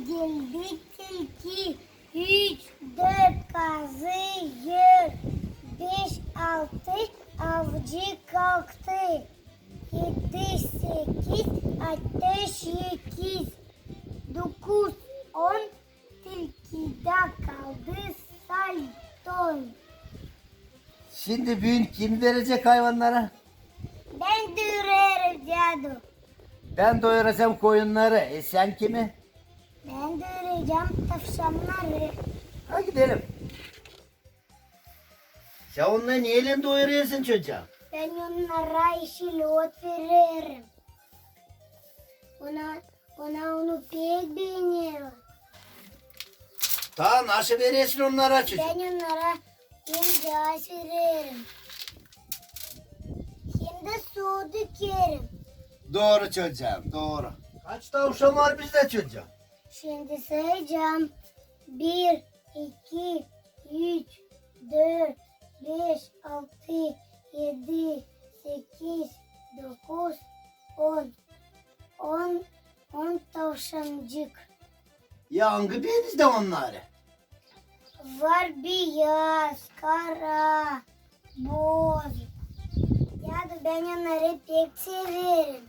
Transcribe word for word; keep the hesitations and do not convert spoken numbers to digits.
Geldi tilki, üç, dört kazı yer, beş, altı avcı kalktı, edi, sekiz ateş ekiz, dokuz, on tilkidä kaldı salton. Şindi büün kim verecek hayvannarı? Bän doyurêrım, dädu. Bän doyuracam koyunnarı. E, sän kimi? Bän doyuracam tavşannarı. Ha, gidelim. Sän onnarı neylän doyurêrsın, çocuum? Bän onnara işil ot vererim. Ona, ona onu pek beenerim. Taa naşı veresin onnara, çocuum? Bän onnara hem aş vererim, hem dä su dökerim. Dooru, çocuum, dooru. Kaç tavşan var bizdä, çocuum? Şindi sayacam. Bir, iki, üç, dört, beş, altı, edi, sekiz, dokuz, on. On, on tavşancık. Ya angı benizdä onnarı? Var biyaz, kara, boz. Dädu, bän onnarı pek severim.